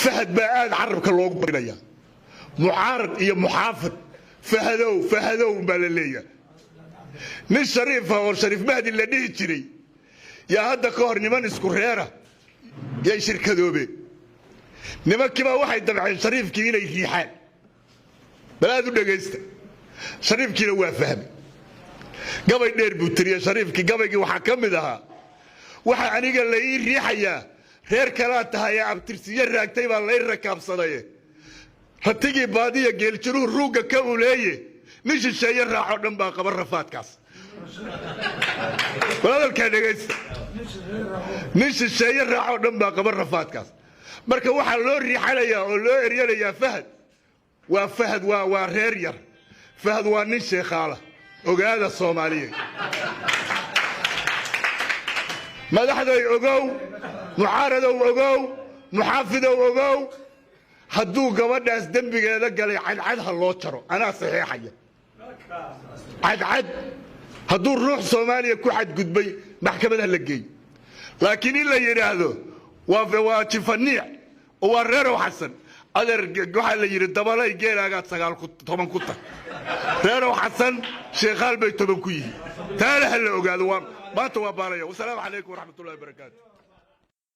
Fahad baa aada carabka loogu barinaya. Mucaarad iyo muxaafid, Fahadow, Fahadow baa la leeyahay. Nin shariifa oo Shariif Mahdi la dhihi jiray yaa hadda ka hor niman isku reera yay shirkadoobeen. Nimankiibaa waxay dabceen Shariifkii inay riixaan. Bal aad u dhegaysta. Shariifkiina waa fahmay, gabay dheer buu tiriyey Shariifkii. Gabaygii waxaa ka mid ahaa: "Waxa aniga la ii riixayaa reer kalaa tahay ee abtirsiyo raagtay baa lay rakaabsadaye. Ratigii baadiya geeljiruhu ruugga ka uleeye, nin shisheeye raacoo dhan baa qaba rafaadkaas." Bal hadalkaa dhegaysta: nin shisheeye raacoo dhan baa qaba rafaadkaas. Marka waxaa loo riixanayaa oo loo eryanayaa Fahad waa Fahad, waa reer yar. Fahad waa nin sheekhaala. Ogaada Soomaaliyeed, madaxday ogow, mucaaradow ogow, muxaafidow ogow, hadduu gabadhaas dembigeeda galay, cadcad ha loo jaro. Anaa saxiixaya cadcad. Hadduu ruux Soomaaliya ku xadgudbay, maxkamad ha la geeyo. Laakiin in la yidhaahdo waa jifaniic oo waa reerow Xasan, adeer, waxaa la yidhi dabalay geelaagaad sagaal ku toban ku tag. Reerow Xasan Sheekhaal bay 10 ku yihiin. Taana ha la ogaado. Waa maanta waa baalaya. Wasalaamu calaykum waraxmatullahi wabarakaatu.